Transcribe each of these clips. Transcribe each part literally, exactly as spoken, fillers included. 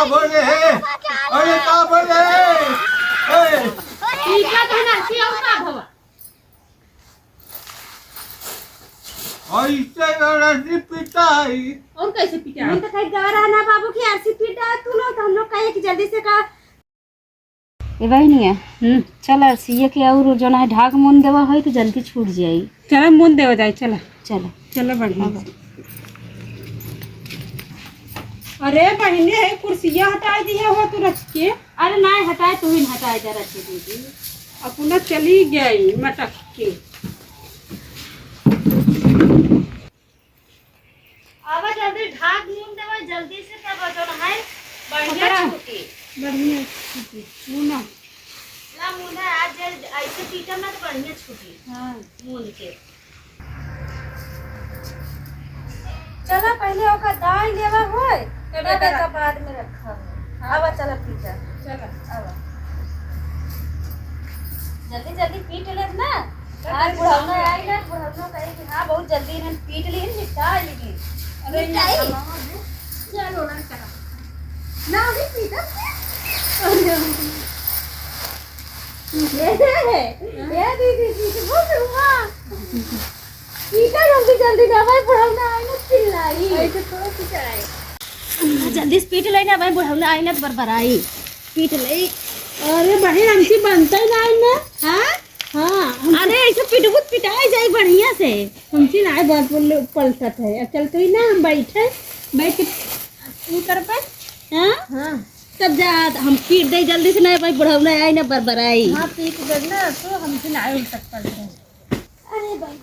का बोले है? अरे का बोले है? ए! पीटा तो ना, सी और का भवा? ऐसे रसी पिटाई। और कैसे पिटाई? हम तो कहीं गवा रहा ना बाबू कि ऐसी पीटा तू लोग, तो हम लोग कहे कि जल्दी से का। ए बहिनिया, हम्म। चला सिए के और जो ना ढाक मुन देवा होई तो जल्दी छूट जाई। चला मुन देवा जाए, चला। चला। चला बढ़िया। अब अरे बहिनी, है कुर्सिया हटाई दिया हो तू रच के। अरे नाहीं हटाए, तू ही हटाए दे रच के दीदी। अपना चली गई मटक के। आवा जल्दी ढाक मून देवा जल्दी से, तब जौन है बढ़िया पकड़ा। छूटी। बढ़िया छूटी। मुना। ना मुना, आज जल-, ऐसे पीटम ना तो बढ़िया छूटी। हाँ। मून के। चला पहले ओका दाई लेवा होय, तब तब एका एका बाद में रखा होय। हाँ। आवा चला पीटा। चला। आवा। जल्दी जल्दी पीट लेब ना। आज बुढ़ौना आई ना, बुढ़ौना कहे कि हाँ, बहुत जल्दी इन्हें पीट ली, निपटा ली। अरे निपटाई? ना, ना, ना, ना। ना, अभी पीटा। ए, ए, दीदी, पीट, वो फिर हुआ। पीटा जल्दी, जल्दी ना, भाई, बुढ़ौना आई ना, चिल्लाई। ऐसे थोड़ा पीटा है। जल्दी से पीट ले ना, भाई, बुढ़ौना आई ना, तो बरबराई। पीट ले। अरे, बहिन, हमसे बनता ही ना, ना। हाँ? हाँ, हम अरे, ऐसे पिटबू त पिटाई जाई बढ़िया से। हमसे ना आए, बहुत बोल-, पलटत है। अब चलते ही ना हम बैठे, बैठ के ऊपर पे। हाँ? हाँ। तब जा, हम पीट दे जल्दी से, ना भाई बुढ़ौना आई ना बरबराई। हाँ, पीट दे ना, तो हमसे ना आए उलटत पलटत। अरे भाई।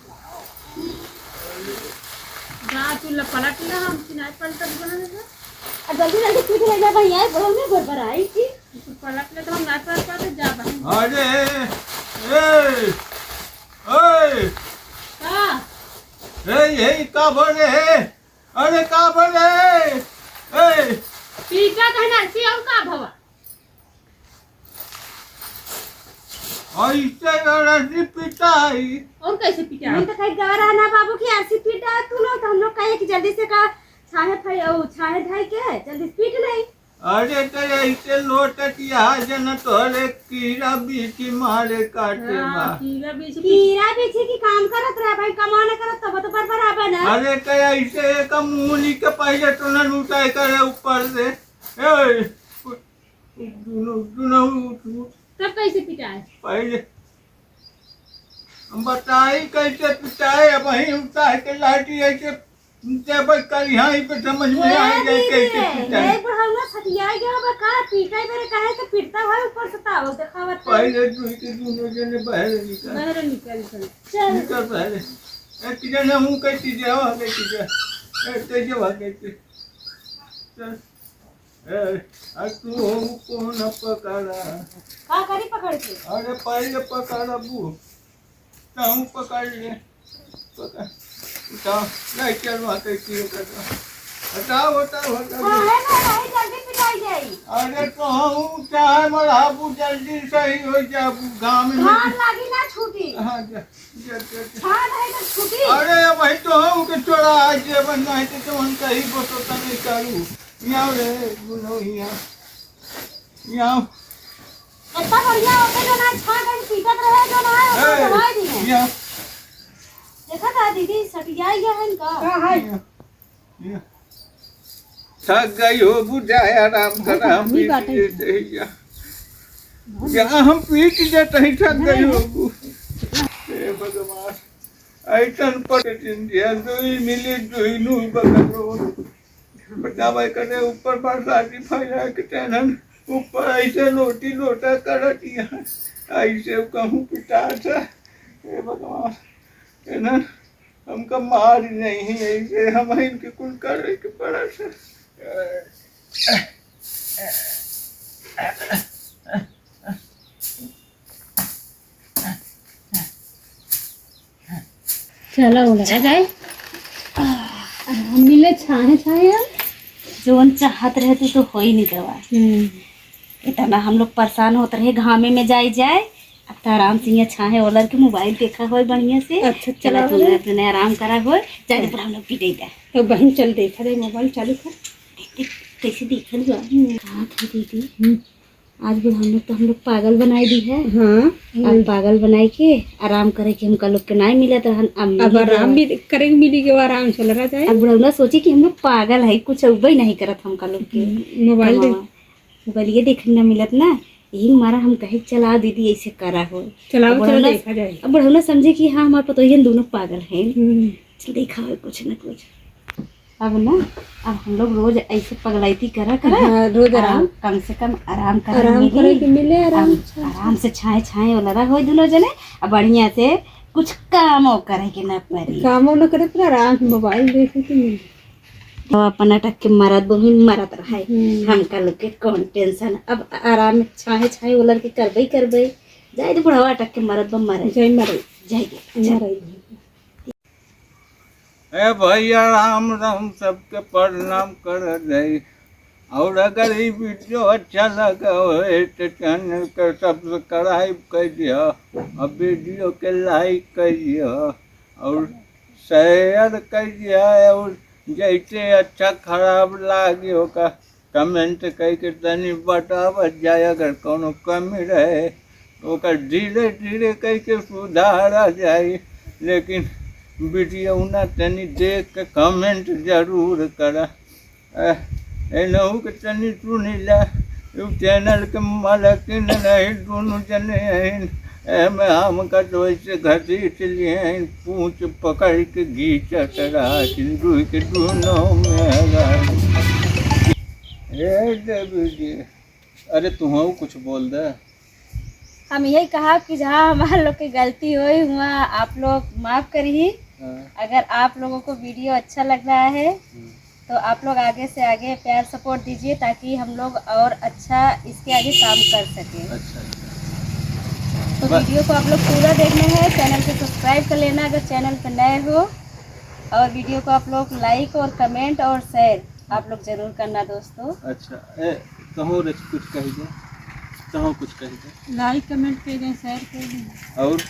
जा, तू ल-, पलट ना, हमसे ना आए पलटत बना दे। आ जल्दी जल्दी पीट ले जा भाई, आई बुढ़ौना बरबराई की। तू पलट ले तो हम ना पलट पाते, जा बहन। अरे, ए, ए। का? ए, यही का बोले है? अरे, का बोले है? ए। पीटा कहना सी और का भवा? ऐसे रसी पिटाई। और कैसे पिटाई? हम तो कहीं गवा रहा ना बाबू कि ऐसी पीटा तू लोग, तो हम लोग कहे कि जल्दी से का छाहे फै-, ओ, छाहे धाई के जल्दी से पीट ले। अरे तो ऐसे लोटत यहाँ जन तोहरे कीड़ा बीछी मारे काटे हाँ, बा। कीड़ा बीछी, कीड़ा बीछी की काम करत रहे भाई, कमाना करत तब तो बरबराबे ना। अरे तो ऐसे एक मूली के पहले तो न लुटाए करे ऊपर से। ए, दुनो, दुनो उठ, उठ। तब कैसे पिटाए? पहले हम बताई कैसे पिटाए, अब वहीं उठा के लाठी ऐसे जब कल यहाँ पे समझ में ए आ जाए दीदी, कैसे पिटाए। ए बुढ़ौना सठिया गया बा का, पीटाई मेरे कहे तो पिटता है ऊपर से तावल देखावत है। पहले तू के दोनों जने बाहर निकल। बाहर निकल, चल। चल। निकल बाहर। एक जने हूँ कैसे जावा कैसे जा। ए, कैसे भागे के। चल। ए, आ तू हो कौन पकड़ा? का करी पकड़ के? अरे पहले पकड़ अबू, तहूँ पकड़ ले। पकड़, उठाओ, नहीं चल वहाँ कहीं की कर दो। हटाओ, हटाओ, हटाओ। हाँ, है ना, नहीं जल्दी पिटाई जाई। अरे तो हम चाहे मर हाबू जल्दी सही हो जाबू गाँव में। धान लागी ना छूटी। हाँ, जा, जा, जा, जा। धान है तो छूटी। अरे भाई तो हम के छोड़ा आज ये बन नहीं तो तुम कहीं बसो तने करू। यहाँ रे, बुनो यहाँ। यहाँ। इतना बढ़िया होते जो ना छा गई पीटत रहे जो ना है, ओकर ए, दवाई दी है। यहाँ। देखा था दीदी, सटिया गया है इनका। कहाँ है? यहाँ। यहाँ। थक गई हो बुझाए, आराम करा, हम पीट लेते हैं यहाँ। यहाँ हम पीट लेते हैं, थक गई हो। हे भगवान, ऐसन पर जिंदगी दुई मिली, दुई नू बकरो। बतावा करे ऊपर बरसाती फैला के तेनन ऊपर ऐसे लोटी लोटा करत यहाँ, ऐसे कहूँ पिटात है। हे भगवान, तेनन हमका मार नहीं है, ऐसे हम इनके कुल करे के पड़त है। चलो, उड़ा जाए। आह, मिले छाहे छाहे हम। जौन चाहत रहे तू तो हो ही नहीं गवा। हम्म। इतना हम लोग परेशान होत रहे घामे में जाए जाए, अब तो आराम से यहाँ छाहे ओलर के मोबाइल देखा होए बढ़िया से। अच्छा, चला चला तू ओलर। अपने आराम करा होए, जाए हाँ। पर हम लोग पी दे जाए। तो बहन चल देखा दे मोबाइल चालू कर। देख, देख। कैसे दिखत बा? हम्म। कहा था दीदी? हम्म। आज बुढ़ौना तो हम लोग पागल बनाई दी है। हाँ। अब पागल बनाई के आराम करे के हमका लोग के नाई मिलत रहन। अब अब मिली आराम गवा। भी करे के मिली के आराम चल रहा जाए। अब बुढ़ौना सोची कि हम लोग पागल है, कुछ उबे नहीं करत हमका लोग के। हम्म, मोबाइल दे। हाँ, मोबाइल ये देखे ना मिलत ना, यही मारा हम कहे चला दीदी ऐसे करा हो। चलाओ, अब चलो बुढ़ौना, देखा जाए। अब बुढ़ौना समझे कि हाँ हमारे पतोहियन दोनों पागल हैं। हम्म। चल देखा हो कुछ न कुछ। अब ना, अब हम लोग रोज ऐसे पगलैती करा करा। हाँ, रोज आराम। आराम, कम से कम आराम करे आराम मिली। करे के मिले, आराम आराम, से। आराम से छाए छाए वाला रहो दोनों जने, अब बढ़िया से कुछ कामो करे के ना पड़ी। कामो ना करे, पर आराम से मोबाइल देखे के मिले। तो अपन अटक के मरत बहिन मरत रहे। हम्म। हमका लोग के कौन टेंशन, अब आराम छाए छाए वाला के करबे करबे। जाए दे बुढ़वा अटक के मरत बा मरे। जय मरे। जय के। मरे। ए भैया राम राम, सबके प्रणाम कर जाई। और अगर ई वीडियो अच्छा लगा होए तो चैनल के सब्सक्राइब कर दिया, और वीडियो के लाइक कर दिया, और शेयर कर दिया, और जैसे अच्छा खराब लागे ओका कमेंट कइके तनी बतावत जाए, अगर कौनो कमी रहे तो ओकर धीरे धीरे कइके सुधारा जाए। लेकिन वीडियो ना तनी देख के कमेंट जरूर करा। ए, एनहू के तनी सुनी ला, यू चैनल के मालकिन नहीं, दोनों जने हैं। एमे हमका तो ऐसे घसीट लिए हैं, पूंछ पकड़ के घींचत रहा, सिंदूर के दोनों में हरा। ए देवी जी, अरे तुहू कुछ बोल दे। हम यही कहा कि जहाँ हमारे लोग की गलती हुई हुआ, आप लोग माफ करिए। हाँ। अगर आप लोगों को वीडियो अच्छा लग रहा है, हम्म। तो आप लोग आगे से आगे प्यार सपोर्ट दीजिए, ताकि हम लोग और अच्छा इसके आगे काम कर सकें। अच्छा, अच्छा। तो बस। वीडियो को आप लोग पूरा देखना है, चैनल को सब्सक्राइब कर लेना अगर चैनल पर नए हो, और वीडियो को आप लोग लाइक और कमेंट और शेयर आप लोग जरूर करना दोस्तों। अच्छा, ए, तहूँ रच कुछ कह दे, तहूँ कुछ कह दे। लाइक कमेंट कर दें, शेयर कर दें। और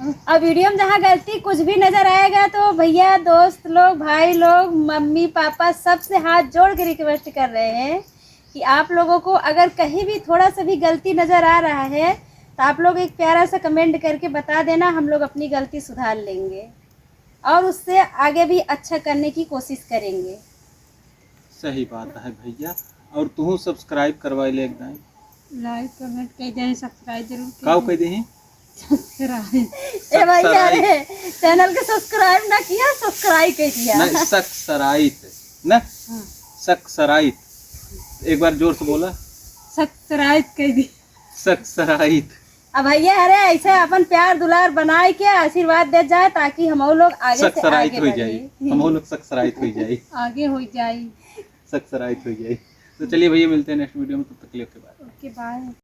अब वीडियो में जहाँ गलती कुछ भी नजर आएगा तो भैया, दोस्त लोग, भाई लोग, मम्मी, पापा, सबसे हाथ जोड़ के रिक्वेस्ट कर रहे हैं कि आप लोगों को अगर कहीं भी थोड़ा सा भी गलती नजर आ रहा है तो आप लोग एक प्यारा सा कमेंट करके बता देना, हम लोग अपनी गलती सुधार लेंगे और उससे आगे भी अच्छा करने की कोशिश करेंगे। सही बात है भैया, और तुहूँ सब्सक्राइब करवाई ले एक दाई। लाइक कमेंट कह दे, सब्सक्राइब जरूर कह काव दे। कह दे हैं? सब्सक्राइब। ए भैया सब्सक्राइब। रे, चैनल के सब्सक्राइब ना किया, सब्सक्राइब कह दिया। नहीं, सब्सक्राइब ना। हाँ। सब्सक्राइब। एक बार जोर से बोला। सब्सक्राइब कह दी। सब्सक्राइब। अब भैया अरे ऐसे अपन प्यार दुलार बनाए के आशीर्वाद दे जाए, ताकि हम लोग आगे से सब्सक्राइब आगे हो बढ़े। जाए, हम लोग सब्सक्राइब हो जाए। आगे हो जाए। सब्सक्राइब हो जाए। तो चलिए भैया, मिलते हैं नेक्स्ट वीडियो में, तब तक के लिए ओके बाय। ओके बाय।